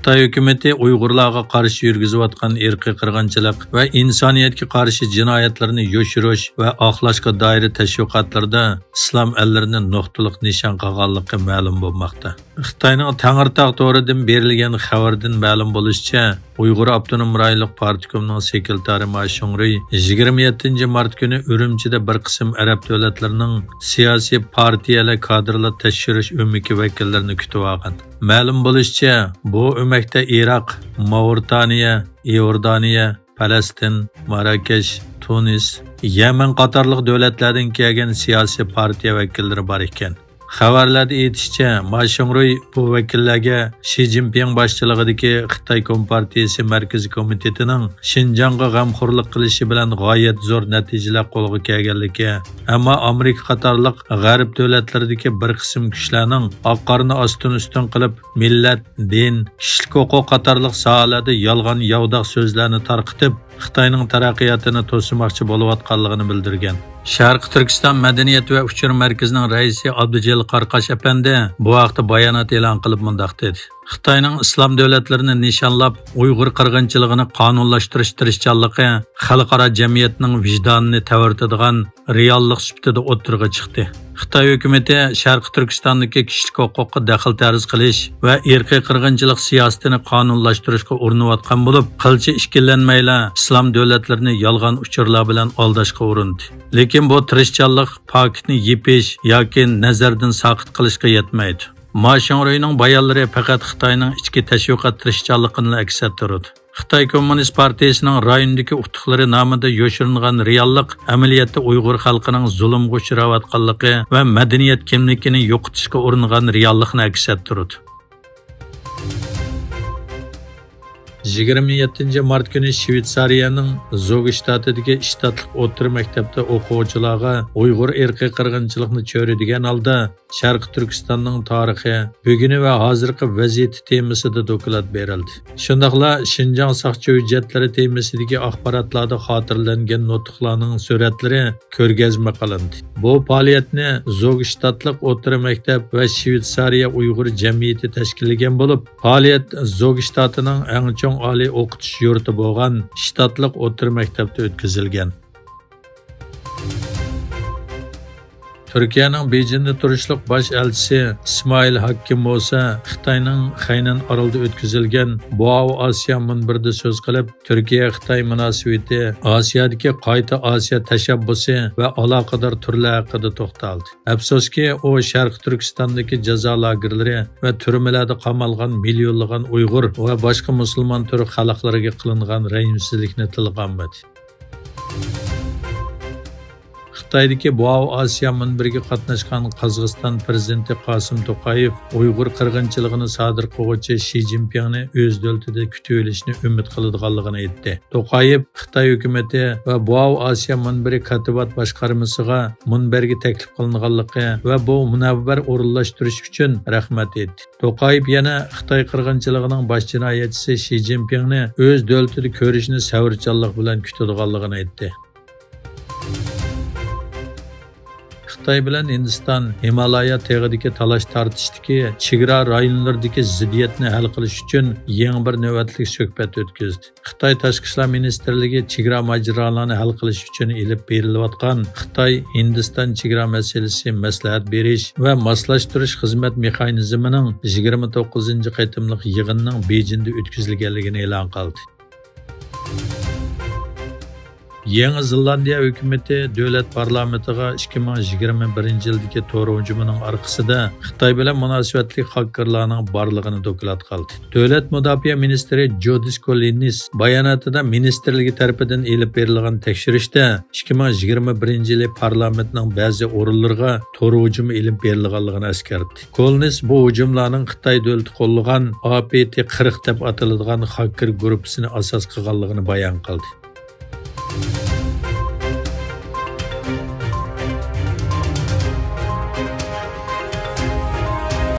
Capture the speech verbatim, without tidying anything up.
خىتاي ھۆكۈمىتى ئۇيغۇرلارغا قارشى يۈرگۈزۈۋاتقان ئىرقىي قىرغىنچىلىق ۋە ئىنسانىيەتكە قارشى جىنايەتلىرىنى يوشۇرۇش ۋە ئاقلاشقا دائىر تەشۋىقاتلىرىدا ئىسلام ئەللىرىنى نۇقتىلىق نىشان قىلغانلىقى مەلۇم بولماقتا. خىتاينىڭ تەڭرىتاغ تورىدىن بېرىلگەن خەۋەردىن مەلۇم بولۇشىچە، ئۇيغۇر ئاپتونوم رايونلۇق پارتكومنىڭ سېكرېتارى ما شۇڭرۇي يىگىرمە يەتتىنچى مارت كۈنى ئۈرۈمچىدە بىر قىسىم ئەرەب دۆلەتلىرىنىڭ سىياسىي پارتىيەلەر كادىرلار تەكشۈرۈش ئۆمىكى ۋەكىللىرىنى كۈتۈۋالغان. مەلۇم بولۇشىچە، بۇ ئۆمەكتە ئىراق، ماۋرىتانىيە، ئىئوردانىيە، پەلەستىن، ماراكەش، تۇنىس، يەمەن قاتارلىق دۆلەتلەردىن كەلگەن سىياسىي پارتىيە ۋەكىللىرى بار ئىكەن. خەۋەرلەردە ئېيتىشىچە، ما شۇڭرۇي بۇ ۋەكىللەرگە شى جىنپىڭ باشچىلىقىدىكى خىتاي كومپارتىيىسى مەركىزىي كومىتېتىنىڭ شىنجاڭغا غەمخورلۇق قىلىشى بىلەن غايەت زور نەتىجىلەر قولغا كەلگەنلىكى، ئەمما ئامېرىكا قاتارلىق غەرب دۆلەتلىرىدىكى بىر قىسىم كۈچلەرنىڭ ئاق-قارىنى ئاستىن-ئۈستۈن قىلىپ، مىللەت، دىن، كىشىلىك ھوقۇق قاتارلىق ساھەلەردە يالغان ياۋىداق سۆزلەرنى تارقىتىپ، خىتاينىڭ تەرەققىياتىنى توسىماقچى بولۇۋاتقانلىقىنى بىلدۈرگەن. شەرقىي تۈركىستان مەدەنىيەت ۋە ئۇچۇر مەركىزىنىڭ رەئىسى ئابدۇجېلىل قاراقاش ئەپەندى بۇ ھەقتە بايانات ئېلان قىلىپ مۇنداق دېدى: خىتاينىڭ ئىسلام دۆلەتلىرىنى نىشانلاپ، ئۇيغۇر قىرغىنچىلىقىنى قانۇنلاشتۇرۇش تىرىشچانلىقى خەلقئارا جەمئىيەتنىڭ ۋىجدانىنى تەۋرىتىدىغان رېئاللىق سۈپىتىدە ئوتتۇرىغا چىقتى. خىتاي ھۆكۈمىتى شەرقىي تۈركىستاندىكى كىشىلىك ھوقۇققا دەخلى تەرۇز قىلىش ۋە ئىرقىي قىرغىنچىلىق سىياسىتىنى قانۇنلاشتۇرۇشقا ئۇرۇنۇۋاتقان بولۇپ، قىلچە ئىككىلەنمەيلا ئىسلام دۆلەتلىرىنى يالغان ئۇچۇرلار بىلەن ئالداشقا ئۇرۇندى. لېكىن بۇ تىرىشچانلىق پاكىتنى يېپىش ياكى نەزەردىن ساقىت قىلىشقا يەتمەيدۇ. ما شۇڭرۇينىڭ بايانلىرى پەقەت خىتاينىڭ ئىچكى تەشۋىقات تىرىشچانلىقىنىلا ئەكس ئەتتۈرىدۇ. خىتاي كوممۇنىست پارتىيىسىنىڭ رايوندىكى ئۇتۇقلىرى نامىدا يوشۇرۇنغان رېئاللىق ئەمەلىيەتتە ئۇيغۇر خەلقىنىڭ زۇلۇمغا ئۇچراۋاتقانلىقى ۋە مەدەنىيەت كىملىكىنى يوقىتىشقا ئۇرۇنغان رېئاللىقنى ئەكس ئەتتۈرىدۇ. يىگىرمە يەتتىنچى مارت كۈنى شۋېتسارىيەنىڭ زوگ شتاتىدىكى شتاتلىق ئوتتۇرا مەكتەپتە ئوقۇغۇچىلارغا ئۇيغۇر ئىرقىي قىرغىنچىلىقنى چۆرىدىگەن ھالدا شەرقىي تۈركىستاننىڭ تارىخى، بۈگۈنى ۋە ھازىرقى ۋەزىيىتى تېمىسىدا دوكلات بېرىلدى. شۇنداقلا شىنجاڭ ساقچى ھۆججەتلىرى تېمىسىدىكى ئاخباراتلاردا خاتىرىلەنگەن نۇتۇقلارنىڭ سۈرەتلىرى كۆرگەزمە قىلىندى. بۇ پائالىيەتنى زوگ شتاتلىق ئوتتۇرا مەكتەپ ۋە شۋېتسارىيە ئۇيغۇر جەمئىيىتى تەشكىللىگەن بولۇپ، پائالىيەت زوگ شتاتىنىڭ ئەڭ چوڭ ئالىي ئوقۇتۇش يۇرتى بولغان شتاتلىق ئوتتۇرا مەكتەپتە ئۆتكۈزۈلگەن. تۈركىيەنىڭ بېيجىڭدا تۇرۇشلۇق باش ئەلچىسى ئىسمائىل ھاكىم بولسا خىتاينىڭ خەينەن ئارىلىدا ئۆتكۈزۈلگەن بوئاۋ ئاسىيا مۇنبىرىدا سۆز قىلىپ، تۈركىيە خىتاي مۇناسىۋىتى ئاسىيادىكى قايتا ئاسىيا تەشەببۇسى ۋە ئالاقىدار تۈرلەر ھەققىدە توختالدى. ئەپسۇسكى، ئۇ شەرقىي تۈركىستاندىكى جازا لاگېرلىرى ۋە تۈرمىلەردە قامالغان مىليونلىغان ئۇيغۇر ۋە باشقا مۇسۇلمان تۈرك خەلقلىرىگە قىلىنغان رەھىمسىزلىكنى تىلغا ئالمىدى. خىتايدىكى بوئاۋ ئاسىيا مۇنبىرىگە قاتناشقان قازاقىستان پىرېزىدېنتى قاسىم توقايېۋ ئۇيغۇر قىرغىنچىلىقىنى سادىر قىلغۇچى شى جىنپىڭنى ئۆز دۆلىتىدە كۈتۈۋېلىشنى ئۈمىد قىلىدىغانلىقىنى ئېيتتى. توقايېۋ خىتاي ھۆكۈمىتى ۋە بوئاۋ ئاسىيا مۇنبىرى كاتىبات باشقارمىسىغا مۇنبەرگە تەكلىپ قىلىنغانلىقى ۋە بۇ مۇنەۋۋەر ئورۇنلاشتۇرۇش ئۈچۈن رەھمەت ئېيتتى. توقايېۋ يەنە خىتاي قىرغىنچىلىقىنىڭ باش جىنايەتچىسى شى جىنپىڭنى ئۆز دۆلىتىدە كۆرۈشنى سەۋرچانلىق بىلەن كۈتىدىغانلىقىنى ئېيتتى. خىتاي بىلەن ھىندىستان ھىمالايا تېغىدىكى تالاش-تارتىشتىكى چېگرا رايونلىرىدىكى زىددىيەتنى ھەل قىلىش ئۈچۈن يېڭى بىر نۆۋەتلىك سۆھبەت ئۆتكۈزدى. خىتاي تاشقى ئىشلار مىنىستىرلىكى چېگرا ماجىرالارنى ھەل قىلىش ئۈچۈن ئېلىپ بېرىلىۋاتقان خىتاي-ھىندىستان چېگرا مەسىلىسى مەسلىھەت بېرىش ۋە ماسلاشتۇرۇش خىزمەت مېخانىزمىنىڭ يىگىرمە توققۇزىنچى قېتىملىق يىغىنىنىڭ بېيجىڭدا ئۆتكۈزۈلگەنلىكىنى ئېلان قىلدى. يېڭى زېلاندىيە ھۆكۈمىتى دۆلەت پارلامېنتىغا ئىككى مىڭ يىگىرمە بىرىنچى يىلدىكى تور ھۇجۇمىنىڭ ئارقىسىدا خىتاي بىلەن مۇناسىۋەتلىك خاككېرلارنىڭ بارلىقىنى دوكلات قىلدى. دۆلەت مۇداپىئە مىنىستىرى جودىس كوللىنس باياناتىدا مىنىستىرلىكى تەرىپىدىن ئېلىپ بېرىلغان تەكشۈرۈشتە ئىككى مىڭ يىگىرمە بىرىنچى يىلى پارلامېنتنىڭ بەزى ئورۇنلىرىغا تور ھۇجۇمى ئېلىپ بېرىلغانلىقىنى ئەسكەرتتى. كوللىنس بۇ ھۇجۇملارنىڭ خىتاي دۆلىتى قوللىغان ئا پې تې قىرىق دەپ ئاتىلىدىغان خاككېر گۇرۇپپىسىنى ئاساس قىلغانلىقىنى بايان قىلدى.